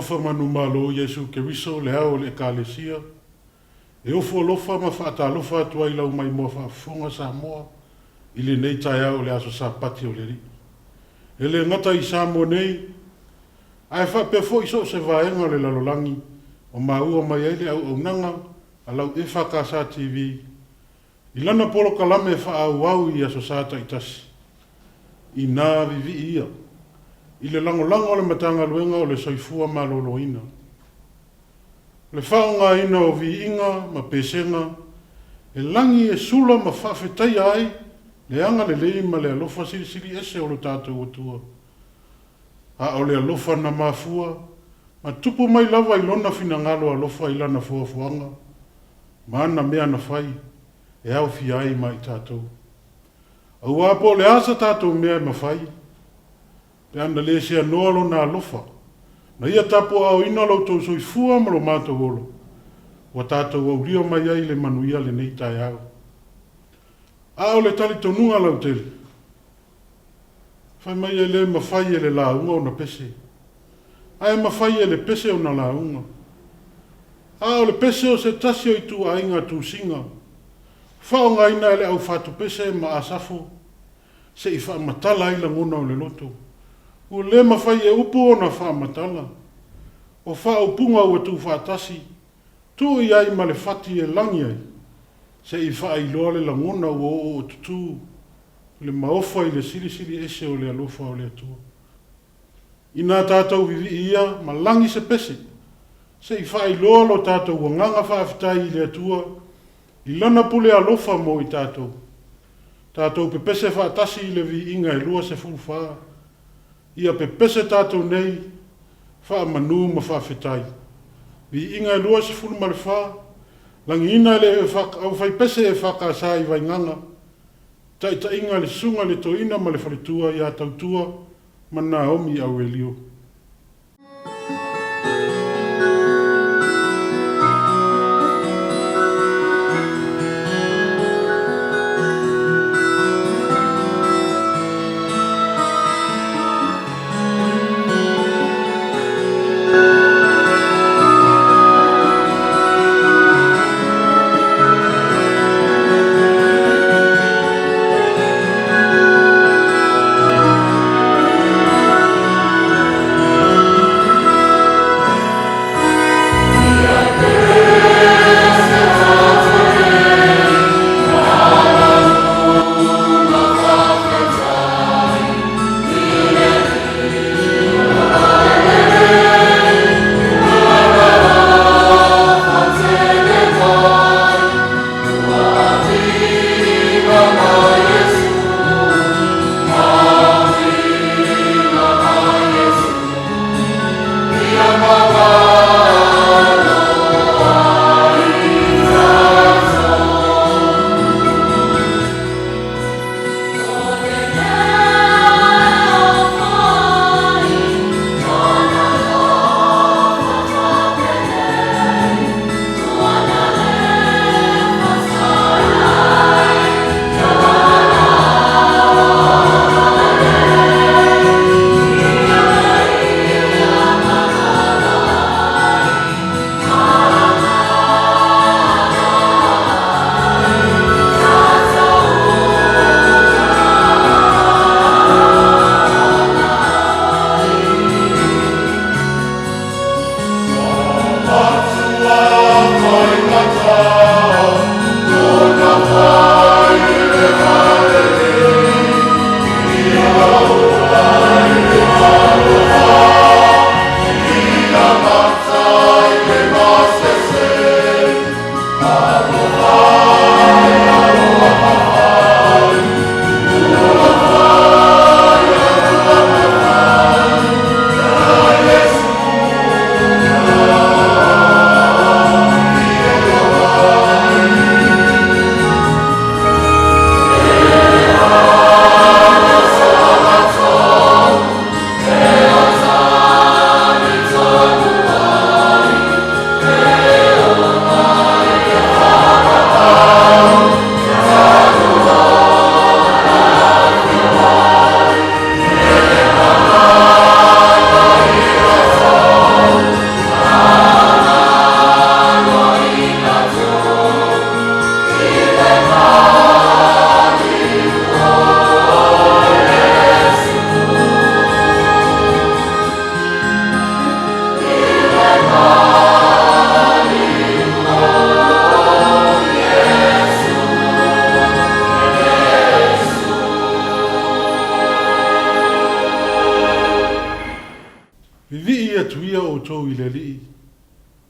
Alofa manumalo Iesu Keriso le Ao o le Ekalesia, e ofo alofa ma faatalofa atu ai i lau maimoa faafofoga Samoa i lenei taeao o le aso Sapati o le Alii. E le gata i Samoa nei, ae faapea foi so o se vaega o le lalolagi o maua mai ai le auaunaga a lau EFKS TV i lana polokalame faaauau i Aso Sa taitasi. Inā vivii ia i le lagolago a le Matagaluega o le Soifua Maloloina. O le faaaogaina o viiga ma pesega e lagi e sula ma faafetaia ai le agalelei ma le alofa silisili ese o lo tatou Atua, a o le alofa na mafua ma tupu mai lava i Lona finagalo alofa i Lana foafoaga ma ana mea na fai e aofia ai ma i tatou. Aua po o le a sa tatou mea e mafai, pe a na le seanoa Lona alofa, na Ia tapuaaoina lo outou soifua ma lo matou ola, ua tatou aulia mai ai le manuia lenei taeao. A o le talitonuga lautele, fai mai e le mafai e le lauga ona pese, ae mafai e le pese ona lauga. A o le pese o se tasi o ituaiga tusiga, faaaogaina e le au fatupese ma Asafo se i faamatala ai lagona o le loto. Ua le mafai e upu ona faamatala. O faaupuga ua tuufaatasi, tuu i ai ma le fati e lagi ai, se i faailoa le lagona ua ooootutu le maofa i le silisili ese o le alofa o le Atua. Inā tatou vivii ia ma lagi se pese, se i faailoa lo tatou agaga faafetai i le Atua i Lana pule alofa mo i tatou. Tatou pepese faatasi i le viiga e 24. Ia pepese tatou nei, faamanu ma faafetai. Viiga e 24, Lagiina e le aufaipese EFKS i Vaigaga, taitaiga a le Susuga i le Toeaina ma le Faletua ia Tautua ma Naomi Aurelio.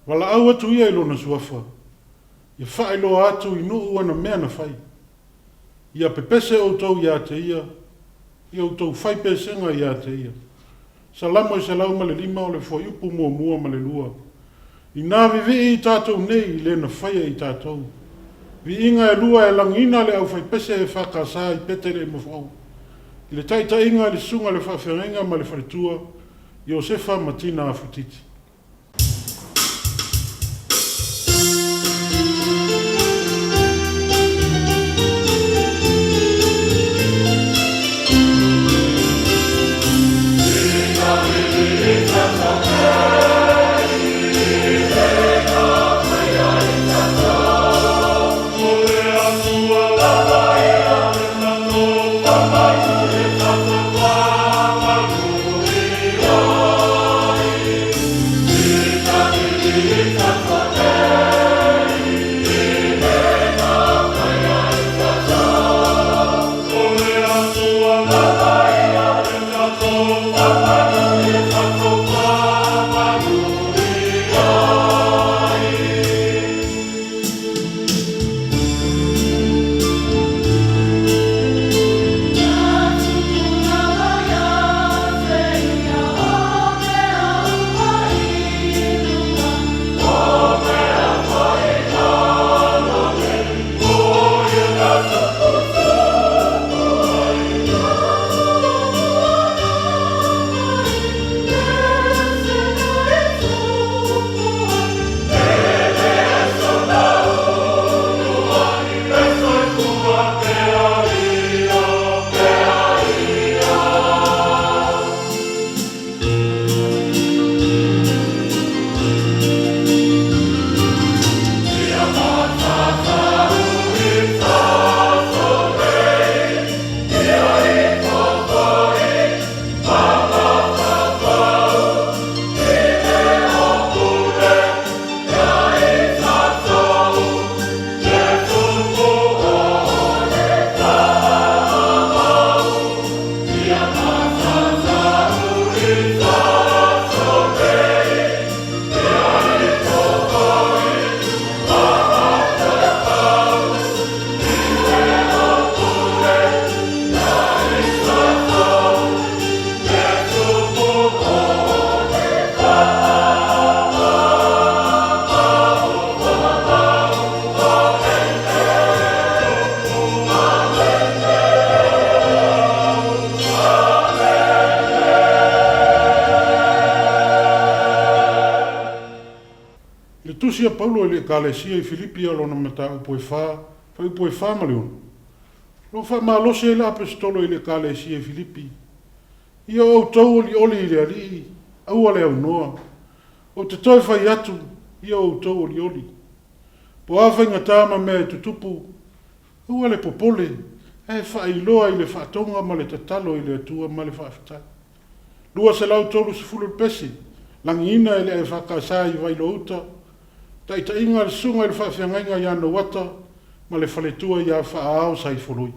Valaau atu ia i Lona Suafa, ia faailoa atu i nuu ana mea na fai. Ia pepese outou ia te ia, ia outou fai pesega ia te ia. Salamo e 105 o le fuaiupu muamua ma le lua. Inā vivii i tatou nei i le na faia i tatou. Viiga e lua e lagiina le aufaipese EFKS i Peteleemofou i le taitaiga a le Susuga i le Faafeagaiga ma le Faletua, Iosefa ma Tina Afutiti. I le tusi a Paulo i le Ekalesia i Filipi o lona mataupu e fa, fuaiupu e fa ma le ono, o lo o faamalosi ai le Apesetolo i le Ekalesia i Filipi, Ia outou olioli i le Alii, aua le aunoa. Ou te toe fai atu, ia outou olioli. Po o a faigata ma mea e tutupu, aua le popole, ae faailoa i le faatoga ma le tatalo i le Atua ma le faafetai. 230 pese, lagiina e le EFKS i Vailoa-uta, taitaiga a le Susuga i le Faafeagaiga ia Nouata ma le faletua ia Faaao Saifoloi.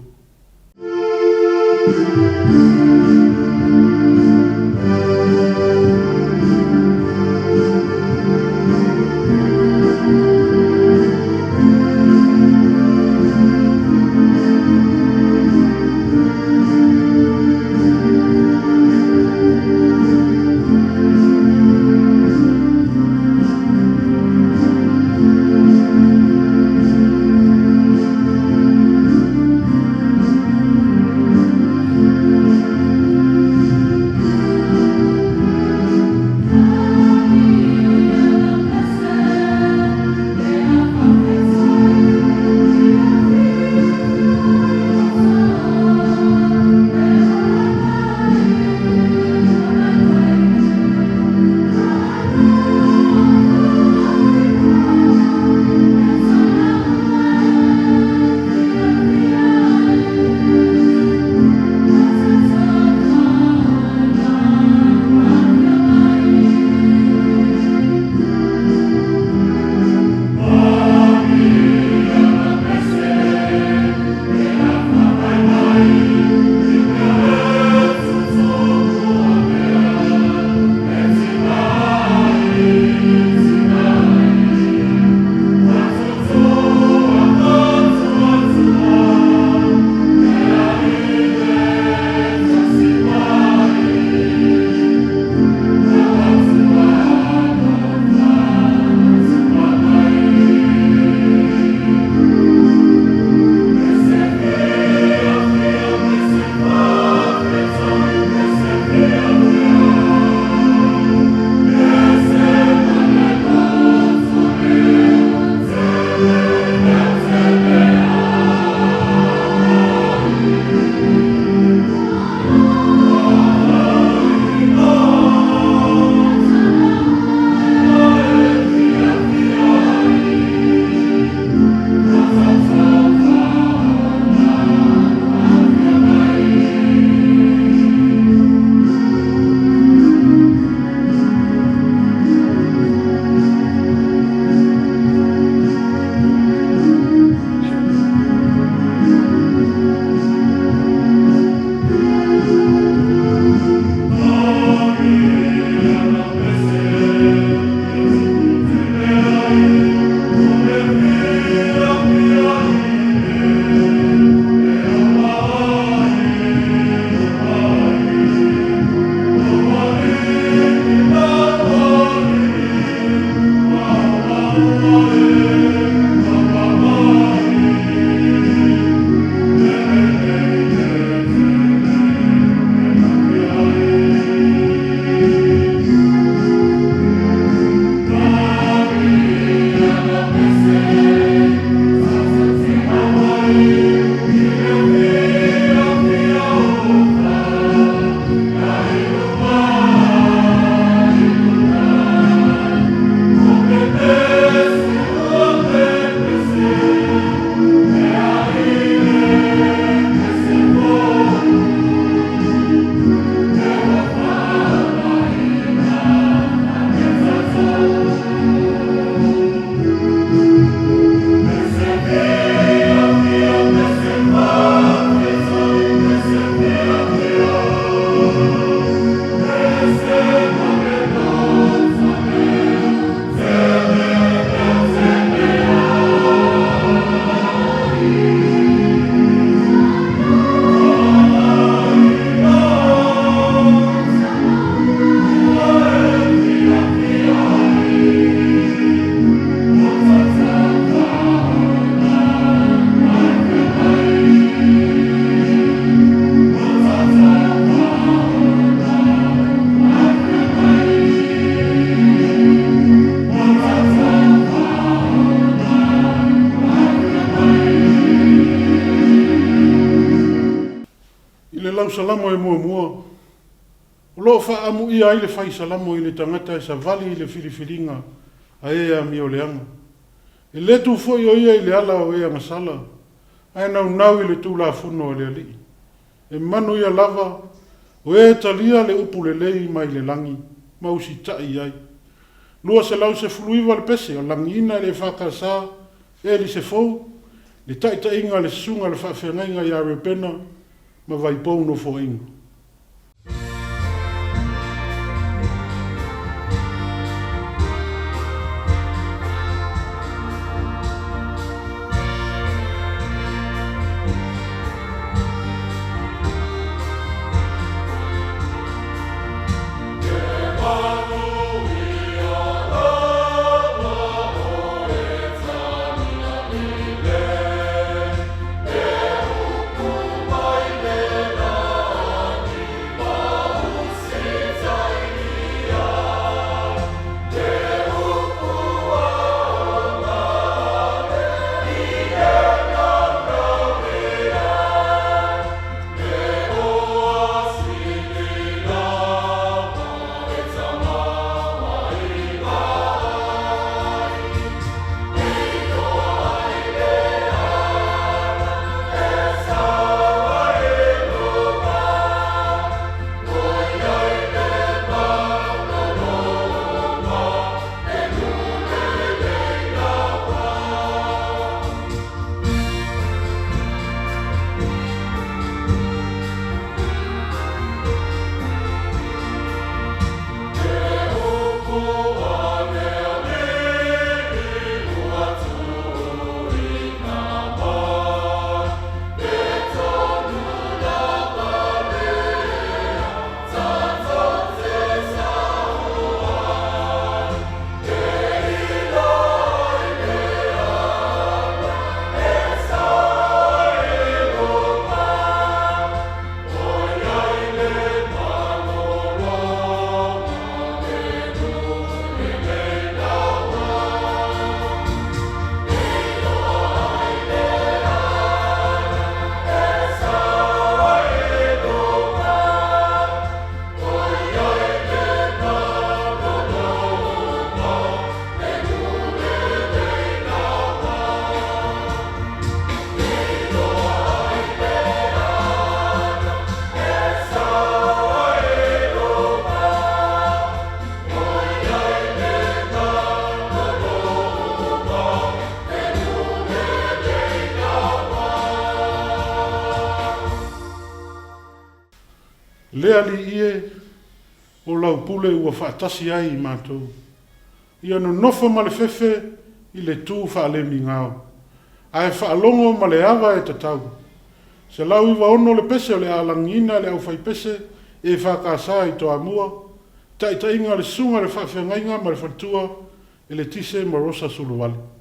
I le Lausalamo e muamua, o lo o faaamuia ai le fai salamo i le tagata e savali i le filifiliga a e amioleaga. E le tu foi o ia i le ala o e agasala, ae naunau i le Tulafono a le Alii. E manuia lava o e talia le upu lelei mai le lagi ma usitai i ai. 219 le pese o lagiina e le EFKS Elise Fou, le taitaiga a le Susuga a le Faafeagaiga ia Reupena ma Vaipou Nofoaiga. Le Alii e, o lau pule ua faatasi ai i matou. Ia nonofo ma le fefe i le tu faalemigao, ae faalogo ma le ava e tatau. 196 le pese o le a lagiina e le aufaipese EFKS i Toamua, taitaiga a le Susuga i le Faafeagaiga ma le Faletua. Eletise ma Rosa Suluvale.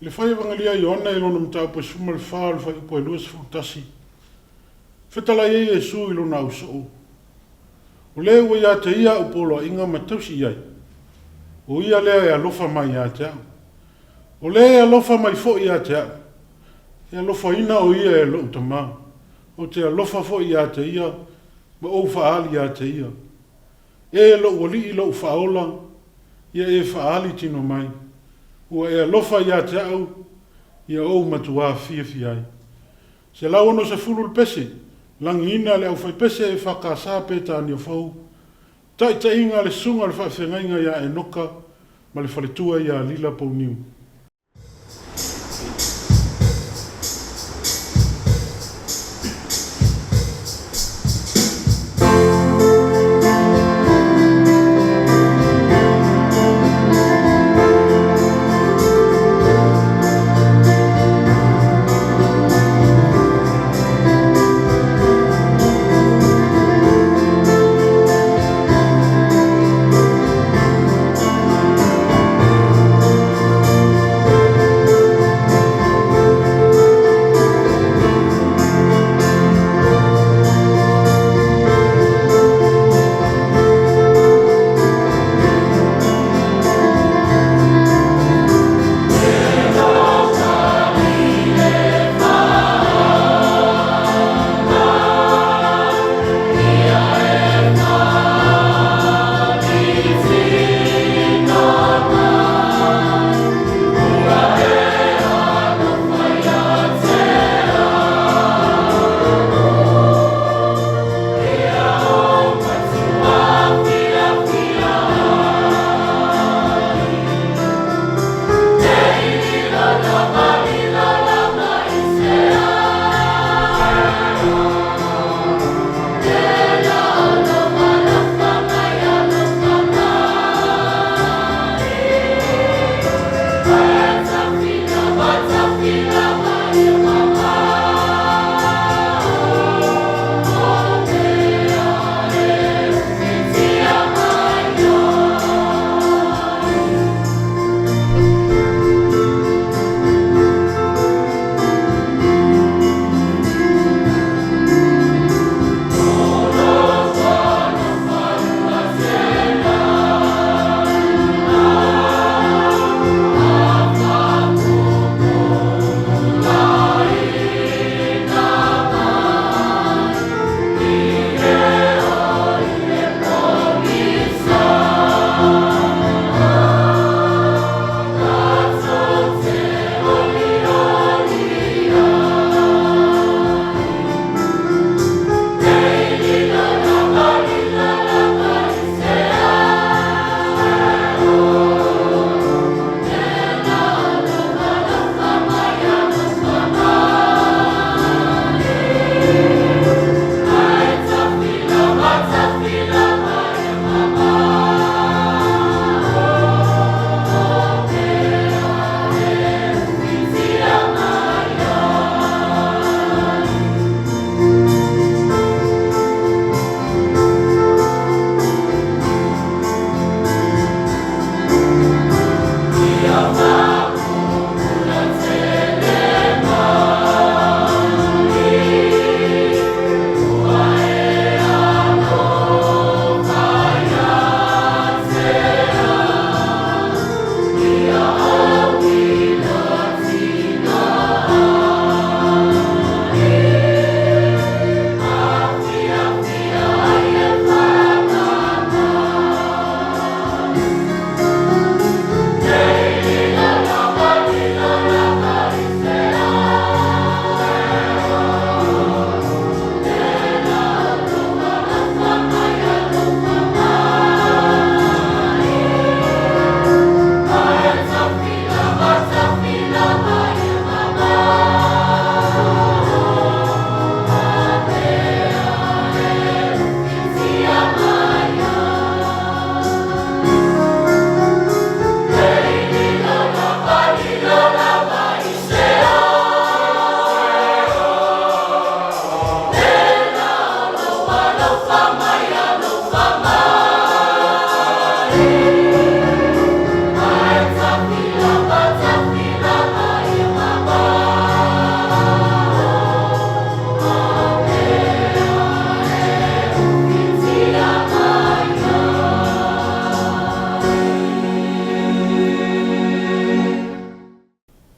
I le fai Evagelia a Ioane i lona mataupu e 14 o le fuaiupu e 21, fetalai ai Iesu i lona ausoo, O le ua ia te ia au poloaiga ma tausi i ai, o ia lea e alofa mai ia te au. O le e alofa mai foi ia te au, e alofaina o ia e lou Tama, ou te alofa foi ia te ia ma ou faaali ia te ia. E lou Alii lou Faaola, ia e faaali tino mai, ua e alofa ia te au, ia ou matuā fiafia ai. 160 le pese, lagiina le aufaipese EFKS Peretania Fou. Taitaiga a le Susuga o le Faafeagaiga ia Enoka ma le faletua ia Lila Pouniu.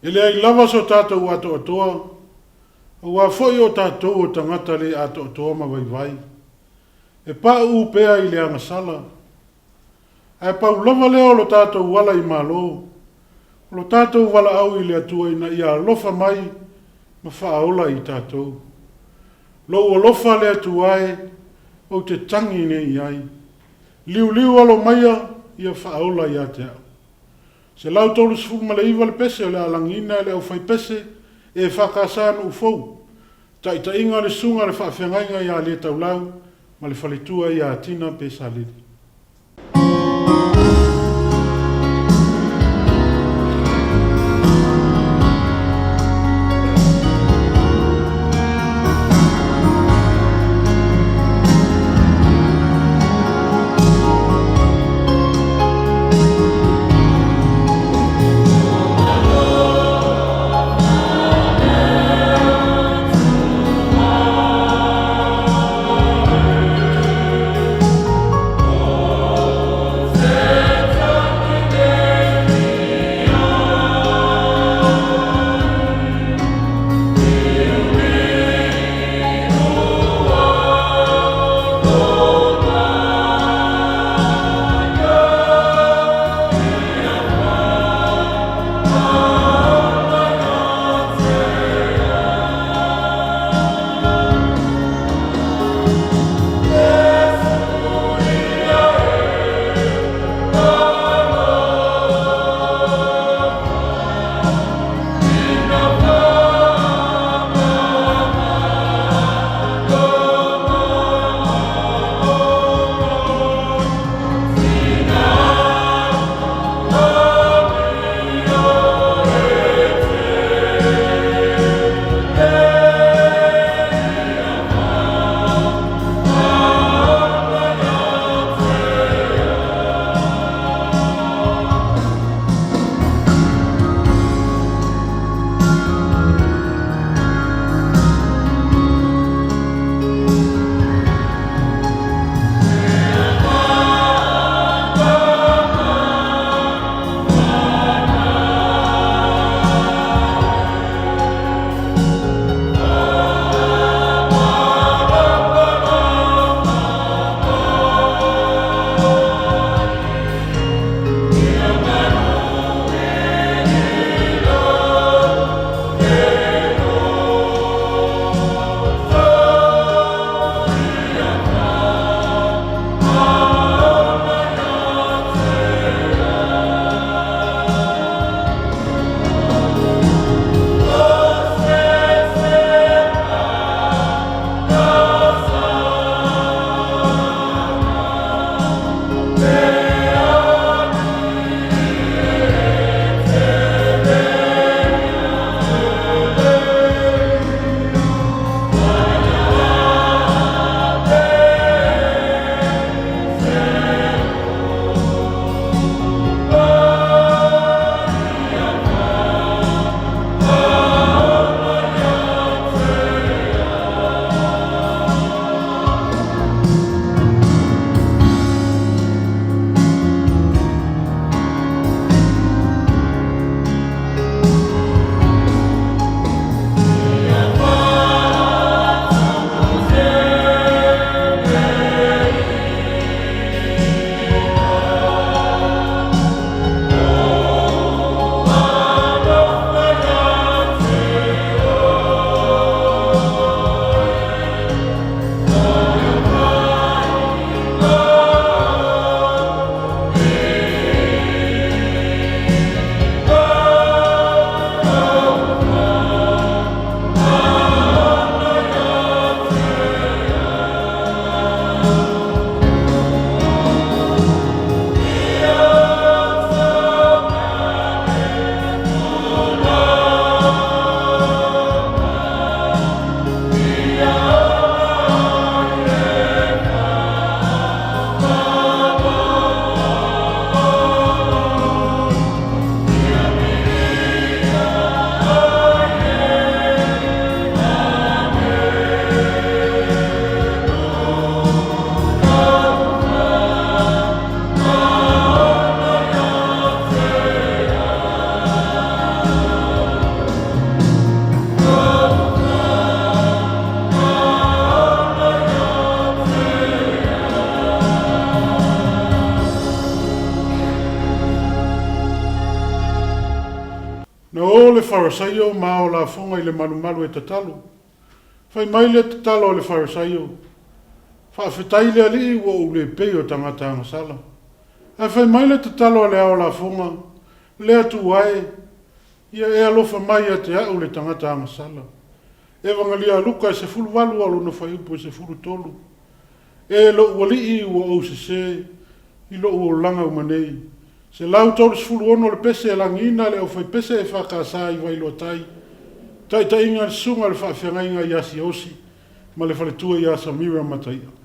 E leai lava so tatou atoatoa, aua foi o tatou o tagata le atoatoa ma vaivai, e pauu pea i le agasala. Ae pau lava lea o lo tatou ala i Malo, o lo tatou valaau i le Atua ina ia alofa mai ma faaola i tatou. Lou alofa le Atua e, ou te tagi nei i ai. Liuliu alo maia, ia faaola ia te au. 139 le pese o le a lagiina e le aufaipese EFKS Nuufou, taitaiga le Susuga le Faafeagaiga ia Letaulau ma le faletua ia Tina Pesaleli. Na o le Farisaio ma ao lafoga i le malumalu e tatalo. Fai mai le tatalo a le Farisaio. Faafetai le Alii ua ou le pei o tagata agasala. Ae fai mai le tatalo a le ao lafoga, Le Atua e, ia e alofa mai ia te a'u le tagata agasala. Evagalia a Luka e 18 a o lona fuaiupu e 13. E lo'u Alii ua ou sesē i lo'u olaga uma nei. 136 le pese e lagiina e le aufaipese EFKS i Vailoa Tai, taitaiga a le Susuga i le Faafeagaiga ia Siaosi ma le faletua ia Samira Mataia.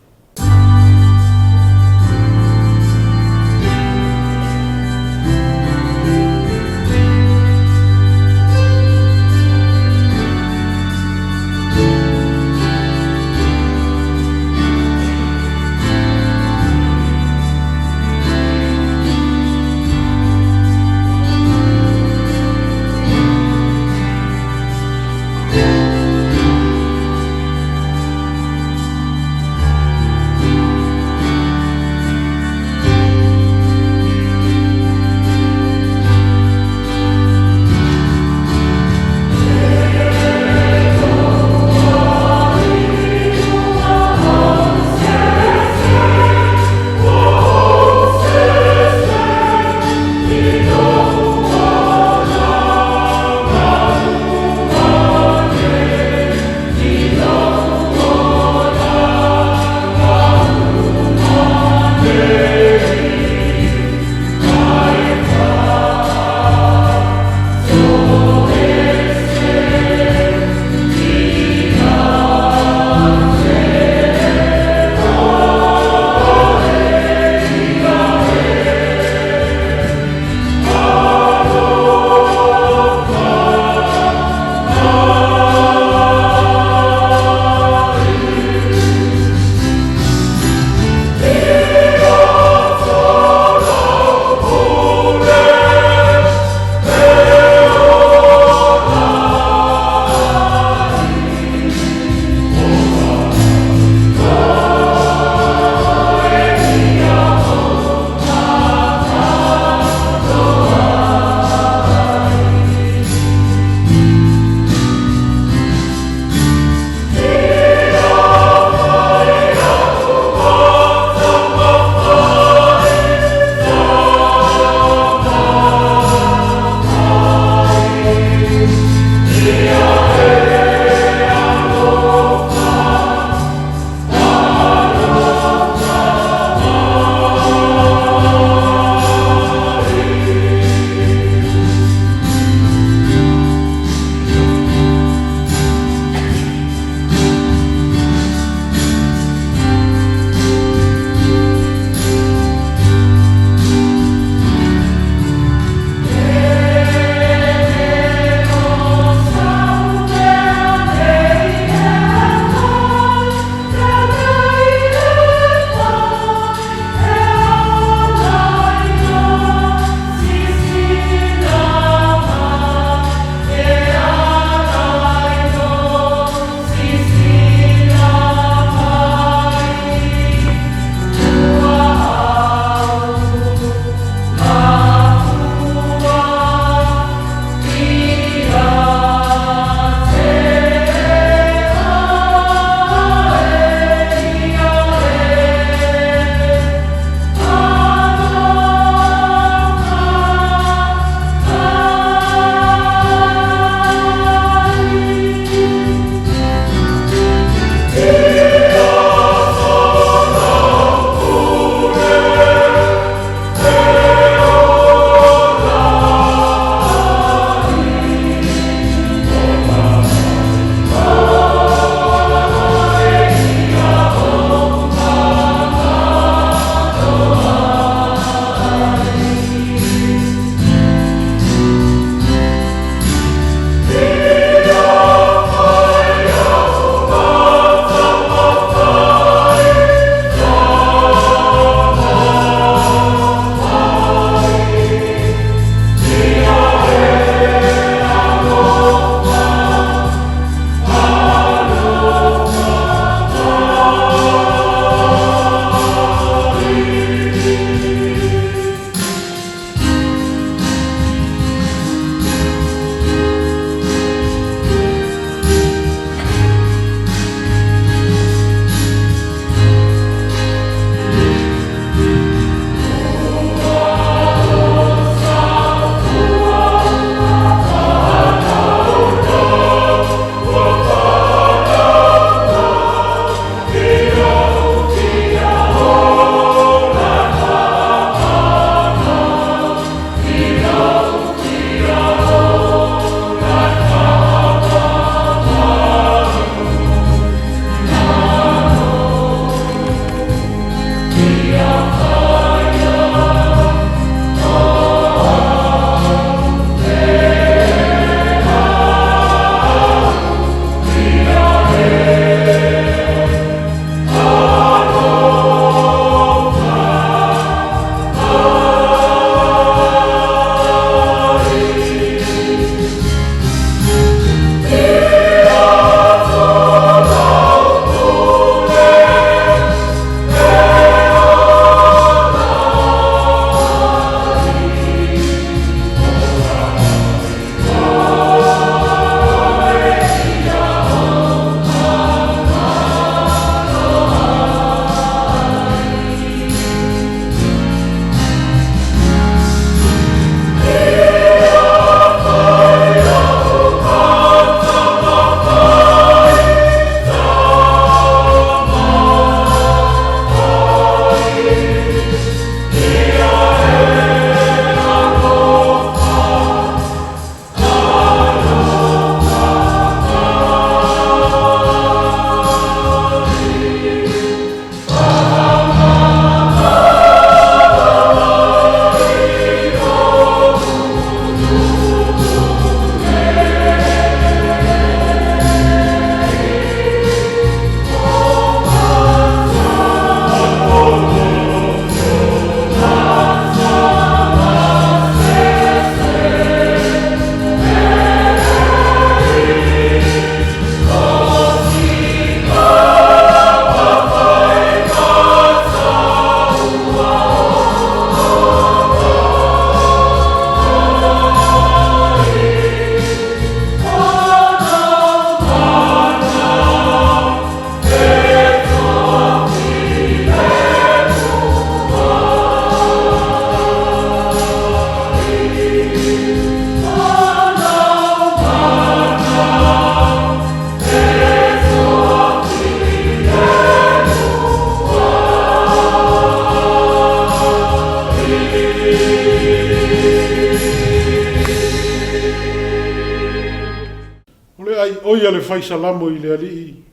O ia le fai Salamo i le Alii,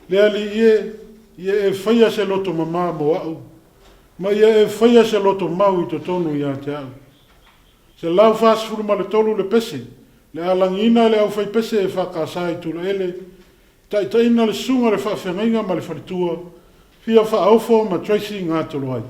Le Alii e, ia e faia se loto mamā mo a'u, ma ia e faia se loto mau i totonu ia te a'u. 143 le pese, le a lagiina e le aufaipese EFKS i Tulaele, taitaiina le Susuga le Faafeagaiga ma le Faletua, Fia Faaofo ma Tracy Gatoloai.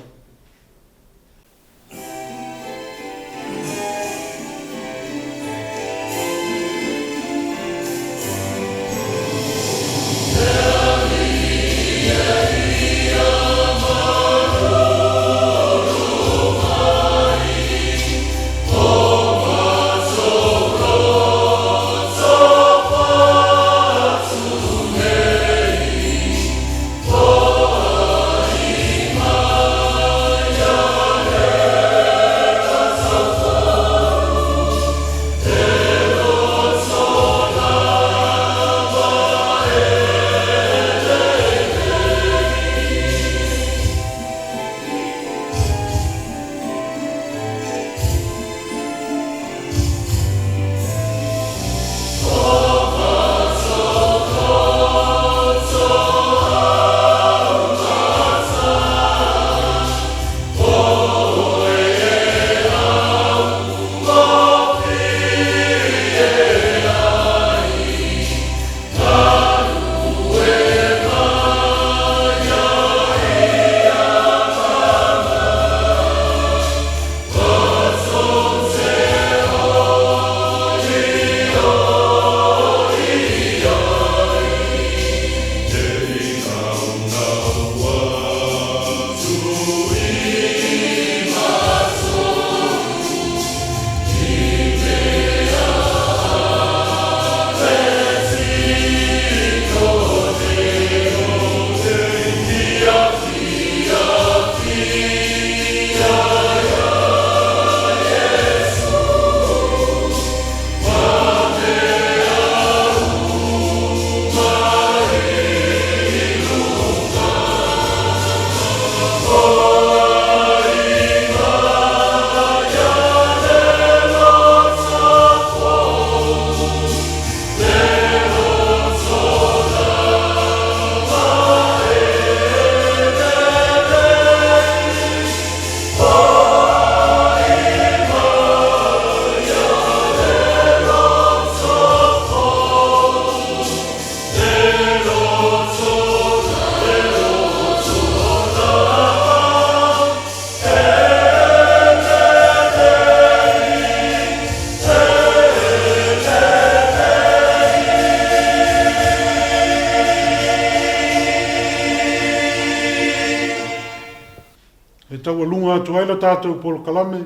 E taualuga atu ai la tatou polokalame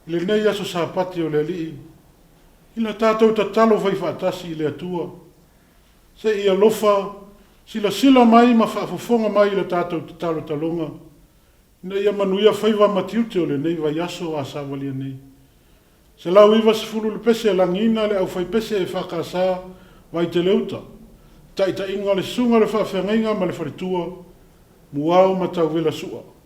i lenei aso Sapati o le Alii, i la tatou tatalo faifaatasi i le Atua, se i alofa silasila mai ma faafofoga mai i la tatou tatalo taloga, ina ia manuia faiva ma tiute o lenei vaiaso a savalia nei. 190 le pese lagiina le aufaipese EFKS Vaiteleuta, taitaiga le Susuga le Faafeagaiga ma le Faletua, Muao ma Tauvela Sua.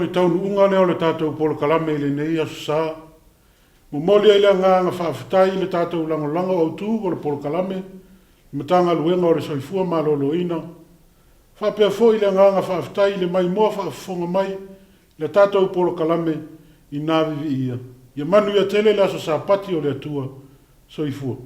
le taunuuga lea o le tatou polokalame i lenei Aso Sa. Momoli ai le agaga faafetai i le tatou lagolago autu o le polokalame, le Matagaluega o le Soifua Maloloina, faapea foi le agaga faafetai i le maimoa faafofoga mai i le tatou polokalame ina viviia. Ia manuia tele le Aso Sapati o le Atua. Soifua.